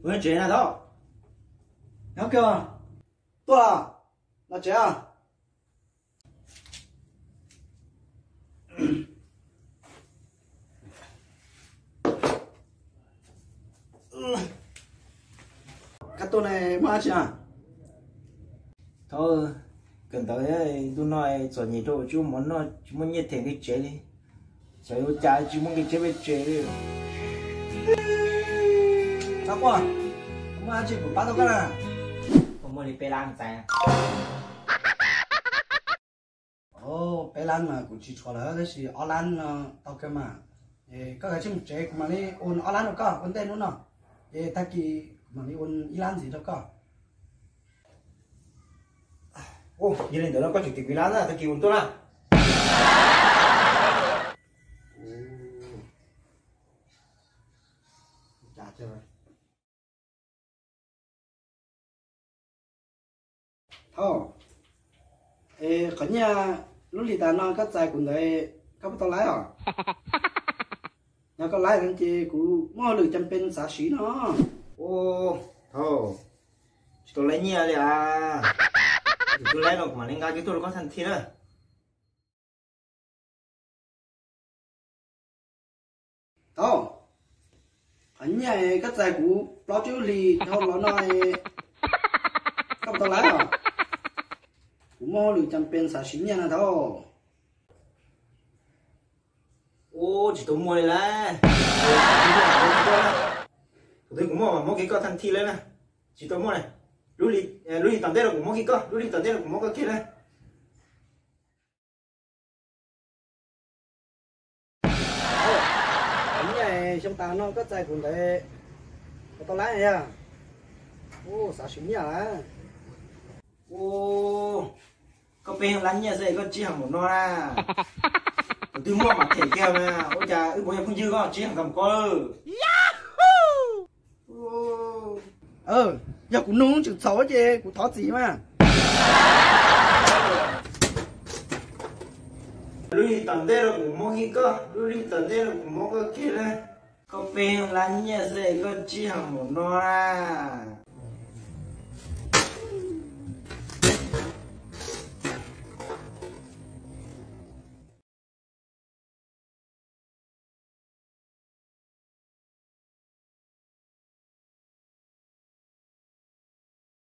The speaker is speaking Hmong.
Ua tsev na thaub. Nyob kawg. Tuaj los, los tsev os. Koj tuaj ne muaj dab tsi na? Thaub, kawm ntawv ntu no txom nyem rau tsis muaj mov noj tsis muaj nyiaj them nqi tsev li. Xyov yuav ua cas tsis muaj nqi tsev peb tsev li. Thaub Quaj, muaj dab tsi kuv pab tau koj na? Kuv muaj li peb lab ntxais. Peb lab mas kuv tsis tshuav lawm tab sis ob lab no tau kawg mas. Koj kav tsij mus tsev kuv mam li ua ob lab rau koj ua ntej hnub no. Ces tag kis kuv mam li ua ib lab ntxiv rau koj. Yog li ntawd no koj tsum tim kuv ib lab na, tag kis kuv tuaj na. Thaub, qhov nyiaj lub hlis tas no koj txais kuv ntawd koj puas tau laib os? Yog koj laib no ces kuv muaj hauj lwm cas pes xav siv no. Ua, thaub, tsis tau laib nyiaj li as. Yog twb laib no kuv mam li nqa kiag tuaj rau koj thaj thib na. Thaub, qhov nyiaj koj txais kuv plaub caug hlis dhau los no, koj puas tau laib os? Kuv muaj hauj lwm cas pes xav siv nyiaj na thaub. Ua, tsis tau muaj li lauj. Thaum twg kuv muaj mas muab kiag koj thaj thib lauj na. Tsis tau muaj na. Lub hlis tom ntej no kuv muab kiag koj, lub hlis tom ntej no kuv muab koj kiag lauj. Nyiaj xyoo tas no koj txais kuv ntawd puas tau laib yog? Ua, xav siv nyiaj lawm. Ua, koj peb lab nyiaj xwb koj ntsib heev npaum no na. Kuv twb muaj mas them kiag mas ua cas wb puas yog phooj ywg koj ntsib heev tau mus koj lawm. Yog kuv nug tseem txhaum ces kuv thov txim mas. Lub hlis tom ntej no kuv muab kiag koj, lub hlis tom ntej no kuv muab koj kiag lauj. Koj peb lab nyiaj xwb koj ntsib heev npaum no na.